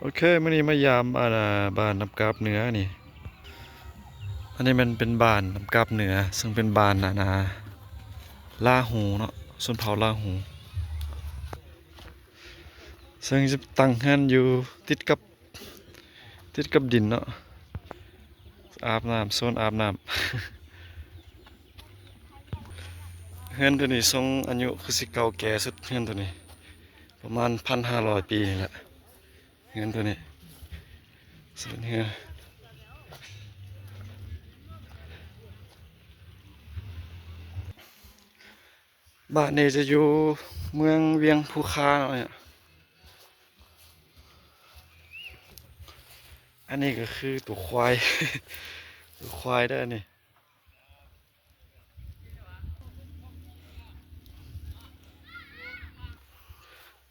ໂອເຄ ມື້ນີ້ມາຢາມ ອັນນ່າ ບ້ານນ້ຳກາບເໜືອນີ້. ອັນນີ້ແມ່ນເປັນບ້ານນ້ຳກາບເໜືອ ເຊິ່ງເປັນບ້ານ ອັນນ່າ ລາຫູເນາະ, ຊົນເຜົ່າລາຫູ ເຊິ່ງຈະຕັ້ງເຮືອນຢູ່ຕິດກັບ ຕິດກັບດິນເນາະ, ອາບນ້ຳ ໂຊນອາບນ້ຳ. ເຮືອນໂຕນີ້ຊົງອາຍຸຄືຊິເກົ່າແກ່ສຸດ, ເຮືອນໂຕນີ້ປະມານພັນຫ້າຮ້ອຍປີນີ້ແຫຼະ. ເຮືອນໂຕນີ້ ເຮືອນ ບ້ານນີ້ຈະຢູ່ເມືອງວຽງພູຄາເນາະ. ອັນນີ້ກໍຄືຕົວຄວາຍ ຕົວຄວາຍເດີ້ນີ້.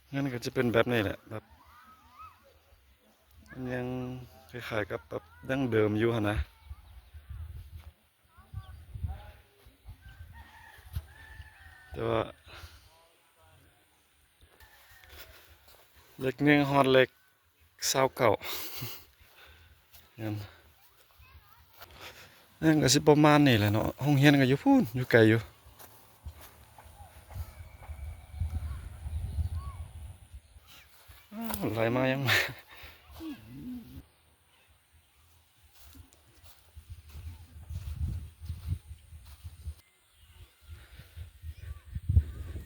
ເຮືອນກໍຈະເປັນແບບນີ້ແຫຼະ ແບບ ມັນຍັງຄ້າຍໆກັບແບບດັ້ງເດີມຢູ່ຫັ້ນນະ, ແຕ່ວ່າເຫຼັກໜຶ່ງຮອດເຫຼັກ ຊາວເກົ້າ ນັ້ນ ນັ້ນກໍຊິປະມານນີ້ແຫຼະເນາະ. ໂຮງຮຽນກໍຢູ່ພຸ້ນ ຢູ່ໄກຢູ່. ອ້າວ ໄຫຼມາຍັງ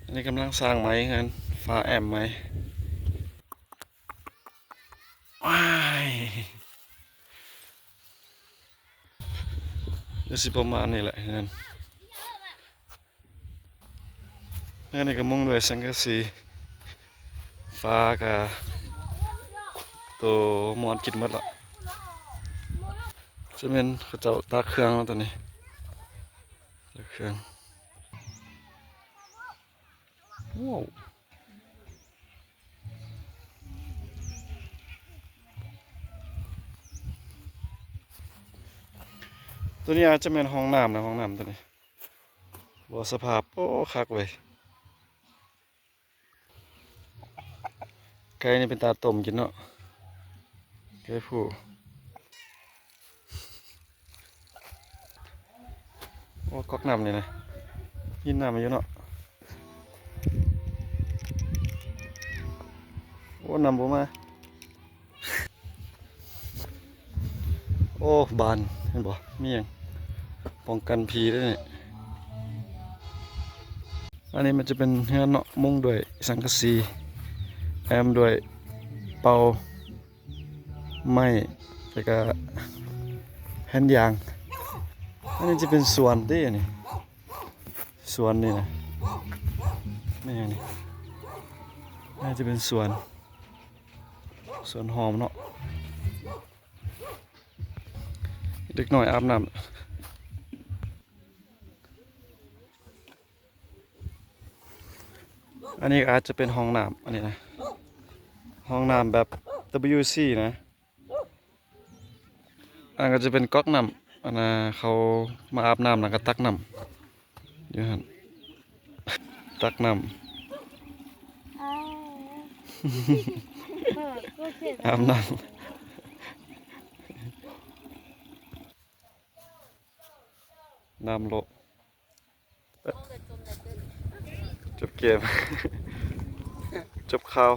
ອັນນີ້ກຳລັງສ້າງໄມ້ເຮືອນ ຝາແອ້ມໄມ້. ວ້າຍ ກໍຊິປະມານນີ້ແຫຼະເຮືອນ. ເຮືອນນີ້ກໍມຸງດ້ວຍສັງກະສີ, ຝາກໍໂຕມອດກິນໝົດລະ. ຈະແມ່ນເຂົາເຈົ້າຕາກເຄື່ອງເນາະ ໂຕນີ້ ຕາກເຄື່ອງ. ວ້າວ ໂຕນີ້ອາດຈະແມ່ນຫ້ອງນ້ຳນະ, ຫ້ອງນ້ຳໂຕນີ້. ບໍ່ ສະພາບ ໂອ້ ຄັກເວີຍ. ໄກ່ນີ້ເປັນຕາຕົ້ມກິນເນາະ, ໄກ່ຜູ້. ໂອ້ ກັອກນ້ຳນີ້ນະ ກິນນ້ຳຢູ່ເນາະ. ໂອ້ ນ້ຳບໍ່ມາ. ໂອ້ ບານ ເຫັນບໍ່ ມີຫຍັງປ້ອງກັນຜີເດ້ນີ້. ອັນນີ້ມັນຈະເປັນເຮືອນເນາະ, ມຸງດ້ວຍສັງກະສີ ແອ້ມດ້ວຍເປົາໄມ້ ແລ້ວກະແຜ່ນຢາງ. ອັນນີ້ຈະເປັນສວນຕິ ອັນນີ້ ສວນນີ້ນະ ແມ່ນຫຍັງນີ້? ໜ້າຈະເປັນສວນ ສວນຫອມເນາະ. ເດັກນ້ອຍອາບນ້ຳ. ອັນນີ້ອາດຈະເປັນຫ້ອງນ້ຳ ອັນນີ້ນະ ຫ້ອງນ້ຳແບບ WC ນະ. ອັນນັ້ນກໍຈະເປັນກັອກນ້ຳ ອັນນ່າ ເຂົາມາອາບນ້ຳແລ້ວກໍຕັກນ້ຳຢູ່ຫັ້ນ ຕັກນ້ຳ ອາບນ້ຳ ນ້ຳໂລະ. ຈົບເກມ ຈົບຂ່າວ.